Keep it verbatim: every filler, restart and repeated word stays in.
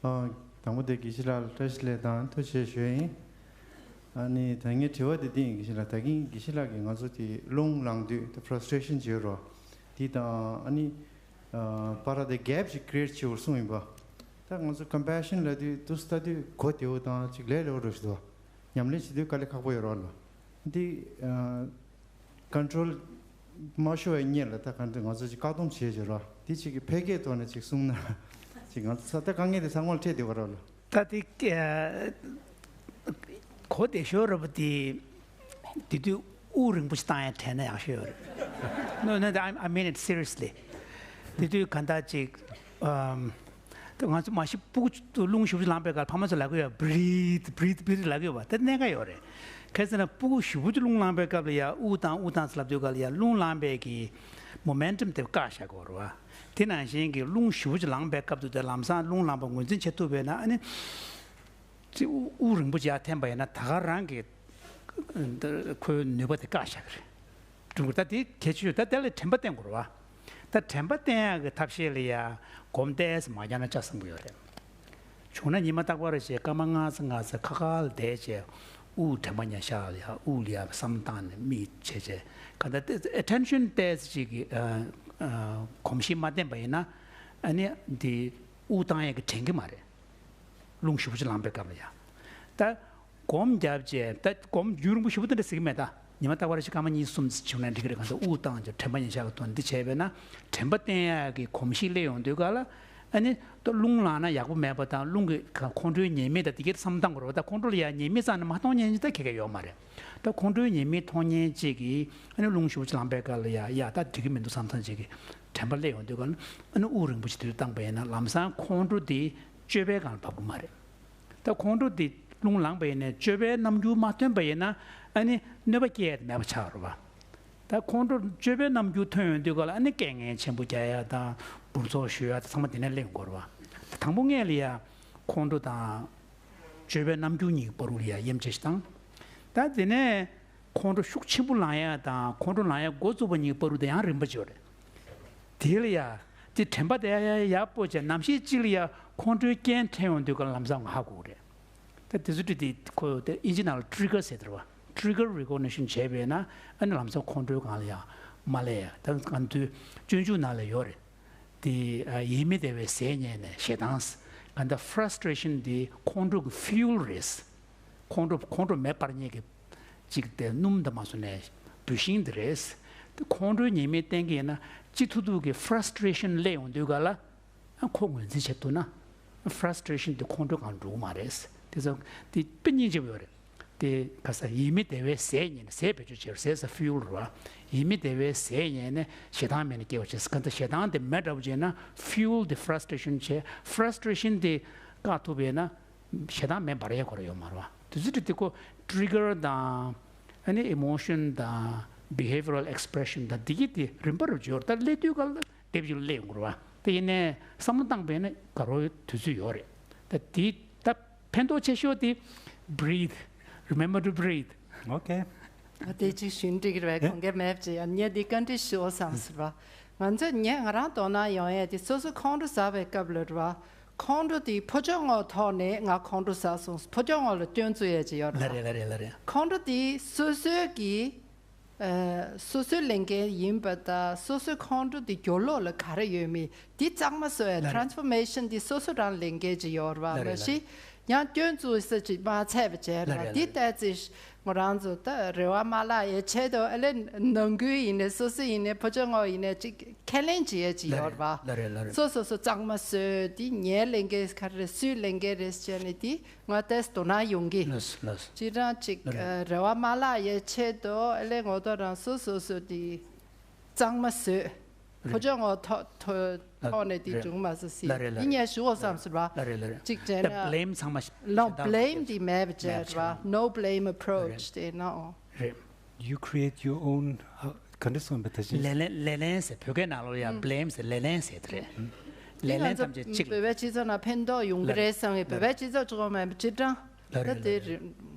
ཨ། དང་པོ་དེ་དགེ་བཤེས་ལགས་ལ་བཀྲ་ཤིས་བདེ་ལེགས་དང་ཐུགས་རྗེ་ཆེ་ཞུ་ཡ་ཡིན། ཨ་ནི་ད་ངའི་དྲི་བ་དེ་འདི་ཡིན། དགེ་བཤེས་ལགས། ད་གིན་དགེ་བཤེས་ལགས་ཀྱིས་ང་ཚོ་དེ་རླུང་ལངས་དུས་དེ་ཕ་ར་སི་ཊི་རེ་ཤན་བརྗོད་རོགས། དེ་དང་ཨ་ནི་ཨ་བར་དེ་གེབ་ཅིག་ཀི་རི་ཨེ་ཊི་བྱེད་དགོས་གསུངས་ཡིན་པ། ད་ང་ཚོ་ཀམ་པེ་ཤན་ལབ་དུས་དུས་ལྟ་དུས་གོ་བདེ་བོ་དང་ཅིག་ལས་སླ་བོ་འདྲ་ཞིག་འདུག། ཉམས་ལེན་བྱེད་དུས་དཀའ་ལས་ཁག་པོ་ཡོད་རོགས་ལ། འདི་ཨ་ཀོན་ཊོལ་མ་ཤོར་བའི་སྔོན་ལ་ད་ག་འདྲ་ང་ཚོ་ཅིག་བཀག་སྡོམ་བྱེད་བྱེད་རོགས། འདི་ཅིག་གི་ཕལ་སྐད་ཐོག་ནས་ཅིག་གསུངས་ན་ཅིག་ང་ཚོ་ད་དཀའ་ངལ་དེ་ཚང་མ་ལ་འཕྲད་བསྡད་ཡོད་རོགས་ལ། ད་དེ་ཨ་གོ་བདེ་ཤོས་རེད་པ། དེ་དེ་དུས་དབུགས་རིང་པོ་ཞིག་བཏང་ཡ་དྲན་ན་ཡག་ཤོས་ཡོད་རེད། No, no, I, I mean it seriously. དེ་དུས་ག་འདྲ་ཅིག་ཨམ། ད་ང་ཚོ་མ་གཞི་སྤུ་གུ་རླུང་ཞེ་པོ་ཅིག་ལངས་པའི་སྐབས་ཕ་མ་ཚོ་ལབ་ཀྱི་ཡོད། Breathe, breathe, breathe ལབ་ཀྱི་ཡོད་པ། དེ་གནད་འགག་ཡོད་རེད། གལ་སྲིད་ན་སྤུ་གུ་ཞེ་པོ་ཅིག་རླུང་ལངས་པའི་སྐབས་ལ་ཡ་དབུགས་བཏང་དབུགས་བཏང་ཟེར་ལབ་དུས་སྐབས་ལ་ཡ་རླུང་ལངས་པའི་གི་མོ་མེན་ཊམ་དེ་བཀག་བཞག་དགོས་རེད་པ། དེ་ནང་བཞིན་གྱི་རླུང་ཞེ་པོ་ཅིག་ལངས་པའི་སྐབས་དུ་དེ་ལམ་སང་རླུང་ལངས་པ་ངོས་འཛིན་བྱེད་ཐུབ་པས་ན། ཨ་ནི་ཅིག་དབུགས་དབུགས་རིང་པོ་ཅིག་ཡར་འཐེན་པ་ཡིན་ན་ད་ག་རང་གི་ཁོའི་ནུས་པ་དེ་བཀག་བཞག་གི་རེད། སྒྲུང་གི་ད་དེ་གལ་ཆེ་ཤོས་ད་དེ་ལ་དྲན་པ་བསྟེན་དགོས་རེད་པ། ད་དྲན་པ་བསྟེན་ཡག་གི་ཐབས་ཤེས་ལ་ཡ་སྒོམ་ཏོག་ཙམ་མ་རྒྱག་ན་ཆ་ཚང་པོ་ཡོད་རེད། བྱུང་ན་ཉི་མ་རྟག་པར་བྱས་སྐར་མ་ལྔ་ཙམ་ལྔ་ཙམ་ཁ་ཁ་ལ་བསྡད་བྱས་དབུགས་དྲན་པ་ཉར་ཤག་ལ་ཡ་དབུགས་ལ་ཡ་བསམ་བློ་བཏང་ནས་མིག་བྱས་བྱས་ག་ད་ཨེ་ཊེན་ཤན་ཏོག་ཙམ་ཅིག་གི་ཨ་ཨ་གོམས་གཤིས་མ་བསྟེན་པ་ཡིན་ན། ཨ་ནི་འདི་དབུགས་བཏང་ཡག་གི་དྲན་གི་མ་རེད། རླུང་ཞེ་པོ་ཅིག་ལངས་པའི་སྐབས་ལ་ཡ། ད་སྒོམ་བརྒྱབ་བྱས་ད་སྒོམ་རྒྱུན་རིང་པོ་ཞེ་པོ་དེ་འདྲ་ཟེར་གི་མེད། ད་ཉི་མ་རྟག་པར་ཞིག་སྐར་མ་གཉིས་གསུམ་བྱུང་ན་འགྲིག་གི་རེད། གང་ལྟར་དབུགས་བཏང་བྱས་དྲན་པ་ཉར་ཤག་གི་དོན་འདི་བྱས་པས་ན་དྲན་པ་བསྟེན་ཡག་གི་གོམས་གཤིས་སླེབས་ཡོང་དུས་ག་ལ། ཨ་ནི་ད་རླུང་ལངས་ན་ཡག་པོ་མེད་པ་དང་རླུང་གི་ཁོང་ཁྲོའི་ཉེས་དམིགས་དང་དེ་གའི་བསམ་བཏང་དགོས་རེད་པ། ད་ཁོང་ཁྲོ་ལ་ཡ་ཉེས་དམིགས་རྩ་ནས་མ་མཐོང་མཁན་ཅིག་ད་ག་གེ་ཡོད་མ་རེད། ད་ཁོང་ཁྲོའི་ཉེས་དམིགས་མཐོང་མཁན་ཅིག་གིས་ཨ་ནི་རླུང་ཞེ་པོ་ཅིག་ལངས་པའི་སྐབས་ལ་ཡ་ཡ་ད་འགྲིག་གི་མི་འདུག་བསམ་བཏང་ཅིག་གི་དྲན་པ་སླེབས་ཡོང་དུས་ག་ལ། ཨ་ནི་དབུགས་རིང་པོ་ཞིག་དེ་དུས་བཏང་པ་ཡིན་ན་ལམ་སང་ཁོང་ཁྲོ་དེ་སྤྱོད་པའི་སྒང་ལ་བབས་ཀྱི་མ་རེད། ད་ཁོང་ཁྲོ་དེ་རླུང་ལངས་པ་ཡིན་ནའི་སྤྱོད་པའི་རྣམ་འགྱུར་མ་ཐོན་པ་ཡིན་ན་ཨ་ནི་གནོད་པ་སྐྱེལ་ཡ་དེ་མེད་པ་ཆགས་རེད་པ། ད་ཁོང་ཁྲོ་སྤྱོད་པའི་རྣམ་འགྱུར་ཐོན་ཡོང་དུས་ག་ལ་ཨ་ནི་སྐད་ངན་ཆེན་པོ་རྒྱག་ཡ་དང་འབུར་ཚོགས་གཞུ་ཡ་དང་ཚང་མ་དེ་ནས་སླེབས་ཡོང་གི་རེད་པ། ད་དང་པོ་སྔོན་ལ་ཡ་ཁོང་ཁྲོ་དང་སྤྱོད་པའི་རྣམ་འགྱུར་གཉིས་བར་དུ་ལ་ཡ་དབྱེ་འབྱེད་ཞིག་བཏང་། ད་དེ་ནས་ཁོང་ཁྲོ་ཤུགས་ཆེན་པོ་ལངས་ཡ་དང་ཁོང་ཁྲོ་ལངས་ཡ་འགོ་བཙུགས་པ་གཉིས་བར་དུ་དེ་ཡང་རིམ་པ་ཅིག་ཡོད་རེད། དེ་ལ་ཡ་དེ་དྲན་པ་དེ་ཡ་ཡ་ཡག་པོ་བྱས་ནམ་ཞིག་ཅིག་ལ་ཡ་ཁོང་ཁྲོའི་རྐྱེན་འཕྲད་ཡོང་དུས་ག་ལམ་སང་ཧ་གོ་གི་རེད། ད་དེ་ཚོ་དེ་དེ་ཁོ་དེ་ཨིན་ཇི་ནང་ལ་ཊི་རི་གར་ཟེར་དེ་རེད་པ། ཊི་རི་གར་རི་ཀོག་ནི་ཤན་བྱས་པས་ན་ཨ་ནི་ལམ་སང་ཁོང་ཁྲོའི་སྒང་ལ་ཡ་མ་སླེབས་ཡ། ད་གང་དུས་སྤྱོད་འཇུག་ནང་ལ་ཡོད་རེད། དེ་ཡིད་མི་བདེ་བའི་ཟས་རྙེད་ནས་ཞེ་སྡང་། གང་ལྟར་ཕ་ར་སི་ཊི་རེ་ཤན་དེ་ཁོང་ཁྲོ་གི་ཕུ་ཨེལ་རེད། ཁོང་ཁྲོ་ཁོང་ཁྲོ་མེ་སྤར་མཁན་གྱི་ཅིག་དེ་སྣུམ་དང་མ་སོང་ནས་བུད་ཤིང་དེ་རེད། དེ་ཁོང་ཁྲོའི་ཉེས་དམིགས་བསྟན་གྱི་ཡིན་ན་སྤྱི་ཐུབ་ཐུབ་ཀྱི་ཕ་ར་སི་ཊི་རེ་ཤན་སླེབས་ཡོང་དུས་ག་ལ་ཁོ་ངོས་འཛིན་བྱེད་ཐུབ་ན་ཕ་ར་སི་ཊི་རེ་ཤན་དེ་ཁོང་ཁྲོའི་སྒང་འགྲོ་གི་མ་རེད། དེ་ཚོ་དེ་དཔེ་སྙིང་རྗེ་པོ་ཡོད་རེད། དེ་ག་ས་ཡིད་མི་བདེ་བའི་ཟས་རྙེད་ནས། ཟས་བེད་སྤྱོད་བྱེད་རོགས། ཟས་ཟེར་ཕུ་ཨེལ་རེད་པ། ཡིད་མི་བདེ་བའི་ཟས་རྙེད་ནས་ཞེ་སྡང་མེད་ནས་སྐྱེ་བ་བྱེད། གང་ལྟར་ཞེ་སྡང་དེ་མེད་འདྲ་པོ་བྱས་ན་ཕུ་ཨེལ་དེ་ཕ་ར་སི་ཊི་རེ་ཤན་བྱས། ཕ་ར་སི་ཊི་རེ་ཤན་དེ་བཀག་ཐུབ་པས་ན་ཞེ་སྡང་མེད་པར་ཡ་གོ་ར་ཡོད་མ་རེད་པ། དེ་ཚོ་དེ་ཁོ་ཊི་རི་གར་དང་ཨ་ནི་ཨི་མོ་ཤན་དང་བྷི་ཧེ་བི་ཡ་རལ་ཨེག་སི་པི་རེ་ཤན་དང་དེ་གི་དེ་རིམ་པར་བརྗོད། ད་སླེབས་དུས་ག་ལ་དེབ་ཅིག་ལ་སླེབས་ཡོང་གི་རེད་པ། དེ་ཡིན་ནའི་བསམ་བློ་བཏང་པས་ན་དགའ་རོགས་དུས་ཚོད་ཡོད་རེད། ད་དེ་ད་ཕན་ཐོགས་ཆེ་ཤོས་དེ་breathe, remember to breathe. Okay. ཨ་དེ་གཅིག་ཞུས་འགྲིག་རེད་པས། ཨེ། གང་ག་མེད་ཅེས་ཡང་ངས་འདི་བཀའ་འདྲི་ཞུ་བསམ་ཟེར་བ། ང་ཚོ་ངས་ང་རང་དོ་སྣང་ཡོང་ཡས་དེ་སོ་སོ་ཁོང་ཁྲོ་ཟ་བའི་སྐབས་ལ་རེད་པ། ཁོང་ཁྲོ་དེ་ཕོ་ཅོག་ངོ་ཐོག་ནས་ང་ཁོང་ཁྲོ་ཟ་སོང་། ཕོ་ཅོག་ངོ་ལ་སྐྱོན་འཛུགས་ཡས་ཅིག་ཡོད་ལ་རེད་པ། ལ་རེད་ལ་རེད་ལ་རེད། ཁོང་ཁྲོ་དེ་སོ་སོའི་གི་ཨ་སོ་སོའི་ལས་འགན་ཡིན་པ་དང་སོ་སོའི་ཁོང་ཁྲོ་དེ་སྦྱོར་ཀློག་ལ་ག་རེ་ཡོད་མེད་དེ་གཙང་མ་བཟོ་ཡ། ལ་རེད། ཊེ་རན་སི་ཕོར་མེ་ཤན་དེ་སོ་སོ་རང་ལས་འགན་ཅིག་ཡོད་རེད་པ། ལ་རེད་མ་གཞི་ཡང་སྐྱོན་འཛུགས་ས་ཅིག་མ་ཚད་པ་བྱས་རེད་པ། ལ་རེད། དེ་ལྟ་ཚེ་ང་རང་ཚོ་ད་རེ་བ་མ་བརླག་ཡའི་ཆེད་དུ་ཨ་ལས་ནང་ཁུལ་ཡིན་ནའི་སོ་སོ་ཡིན་ནའི་ཕོ་ཅོག་ངོ་ཡིན་ནའི་ཅིག་ཁས་ལེན་བྱེད་ཡས་ཅིག་ཡོད་རེད་པ། ལ་རེད་ལ་རེད། སོ་སོ་སོ་གཙང་མ་བཟོས་དེ་ངའི་ལས་འགན་ག་རེ་རེད། སུའི་ལས་འགན་རེད་ཟེར་ནས་དེ་ང་ཏོག་ཙམ་དོ་སྣང་ཡོང་གི། ལགས་སོ་ལགས་སོ། སྤྱིར་བཏང་ཅིག་ལ་རེད། ཨ་རེ་བ་མ་བརླག་ཡའི་ཆེད་དུ་ཨ་ལས་ངོ་ཐོག་རང་སོ་སོ་སོ་དེ་གཙང་མ་བཟོས། ཕོ་ལྕོག་ངོ་ཐོག་ཐོག་ལ་ཐོག་ནས་དེ་རེད། བྱུང་མ་སོང་ཟེར། ལ་རེད་ལ་འདི་རེད། ངས་ཞུ་འོ་བསམ་ཟེར་བ། ལ་རེད་ལ་རེད། ཅིག་བྱས་ད་ན་blame ཚང་མ་ཞིག no བྱེད་སྟངས་blame ལ་དེ་མེད་པ་བྱས་རེད་བ། རེད། No blame approach རེད། དེ་ནོ། རེད། You create your own uh, condition བ་ད་ཅི། ལས་ལན་ལས་ལན་ཟེར་བོད་སྐད་ནང་ལོགས་ཡ་ཨུམ། Blame ཟེར་ལས་ལན་ཟེར་དེ་རེད། ཨུམ། ལས་ལན་ཐམས་ཅད་གཅིག་ལ། བོད་པའི་སྤྱི་ཚོགས་ནང་ཕན་ཐོགས་ཡོང་གི་ལ་རེད་བསམ་གི། ལ་བོད་པའི་རེད། སྤྱི་ཚོགས་གཅིག་པོ་མེད་པ་སྤྱིར་བཏང་། ལ་རེད་ད་ལ་དེ་རེད། རེད།